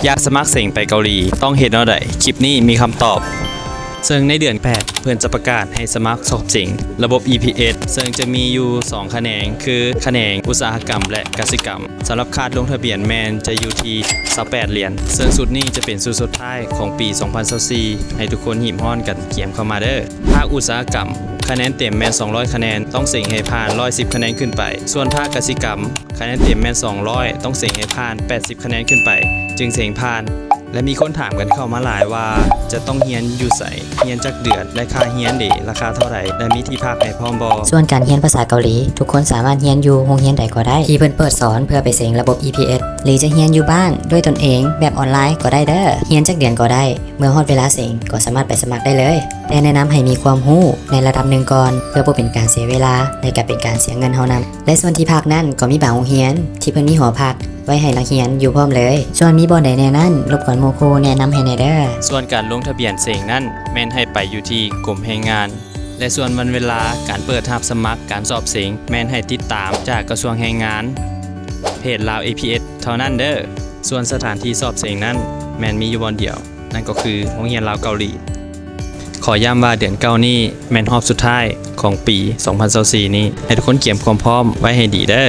ຢາກສະໝັກເສັງໄປເກົາຫຼີ ຕ້ອງເຮັດແນວໃດ? ຄລິບນີ້ມີຄຳຕອບ. ເຊິ່ງໃນເດືອນແປດ ເພິ່ນຈະປະກາດໃຫ້ສະໝັກສອບເສັງລະບົບ EPS ເຊິ່ງຈະມີຢູ່ສອງຂະແໜງ ຄືຂະແໜງອຸດສາຫະກຳ ແລະ ກະສິກຳ. ສຳລັບຄ່າລົງທະບຽນແມ່ນຈະຢູ່ທີ່ຊາວແປດຫຼຽນ ເຊິ່ງຊຸດນີ້ຈະເປັນຊຸດສຸດທ້າຍຂອງປີສອງພັນຊາວສີ່ ໃຫ້ທຸກຄົນຮີບຮ້ອນກັນກຽມເຂົ້າມາເດີ້. ພາກອຸດສາຫະກຳ ຄະແນນເຕັມແມ່ນສອງຮ້ອຍຄະແນນ ຕ້ອງເສັງໃຫ້ຜ່ານຮ້ອຍສິບຄະແນນຂຶ້ນໄປ. ສ່ວນພາກກະສິກຳ ຄະແນນເຕັມແມ່ນສອງຮ້ອຍ ຕ້ອງເສັງໃຫ້ຜ່ານແປດສິບຄະແນນຂຶ້ນໄປ ຈຶ່ງເສັງຜ່ານ. ແລະ ມີຄົນຖາມກັນເຂົ້າມາຫຼາຍວ່າ ຈະຕ້ອງຮຽນຢູ່ໃສ? ຮຽນຈັກເດືອນ? ແລະ ຄ່າຮຽນເດ ລາຄາເທົ່າໃດ? ແລະ ມີທີ່ພັກໃຫ້ພ້ອມບໍ່? ສ່ວນການຮຽນພາສາເກົາຫຼີ ທຸກຄົນສາມາດຮຽນຢູ່ໂຮງຮຽນໃດກໍໄດ້ ທີ່ເພິ່ນເປີດສອນເພື່ອໄປເສັງລະບົບ EPS ຫຼື ຈະຮຽນຢູ່ບ້ານດ້ວຍຕົນເອງແບບອອນລາຍກໍໄດ້ເດີ້. ຮຽນຈັກເດືອນກໍໄດ້ ເມື່ອຮອດເວລາເສັງກໍສາມາດໄປສະໝັກໄດ້ເລີຍ. ແຕ່ແນະນຳໃຫ້ມີຄວາມຮູ້ໃນລະດັບໜຶ່ງກ່ອນ ເພື່ອບໍ່ເປັນການເສຍເວລາ ແລະ ກະເປັນການເສຍເງິນເຮົານຳ. ແລະ ສ່ວນທີ່ພັກນັ້ນກໍມີບາງໂຮງຮຽນທີ່ເພິ່ນມີຫໍພັກໄວ້ໃຫ້ນັກຮຽນຢູ່ພ້ອມເລີຍ. ສ່ວນມີບ່ອນໃດແດ່ນັ້ນ ລົບກວນໝູ່ຄູ່ແນະນຳໃຫ້ແດ່ເດີ້. ສ່ວນການລົງທະບຽນເສັງນັ້ນ ແມ່ນໃຫ້ໄປຢູ່ທີ່ກົມແຮງງານ ແລະ ສ່ວນວັນເວລາການເປີດຮັບສະໝັກການສອບເສັງ ແມ່ນໃຫ້ຕິດຕາມຈາກກະຊວງແຮງງານ ເພຈລາວ EPS ເທົ່ານັ້ນເດີ້. ສ່ວນສະຖານທີ່ສອບເສັງນັ້ນ ແມ່ນມີຢູ່ບ່ອນດຽວ ນັ້ນກໍຄືໂຮງຮຽນລາວເກົາຫຼີ. ຂໍຢ້ຳວ່າເດືອນເກົ້ານີ້ແມ່ນຮອບສຸດທ້າຍຂອງປີສອງພັນຊາວສີ່ນີ້ ໃຫ້ທຸກຄົນກຽມຄວາມພ້ອມໄວ້ໃຫ້ດີເດີ້.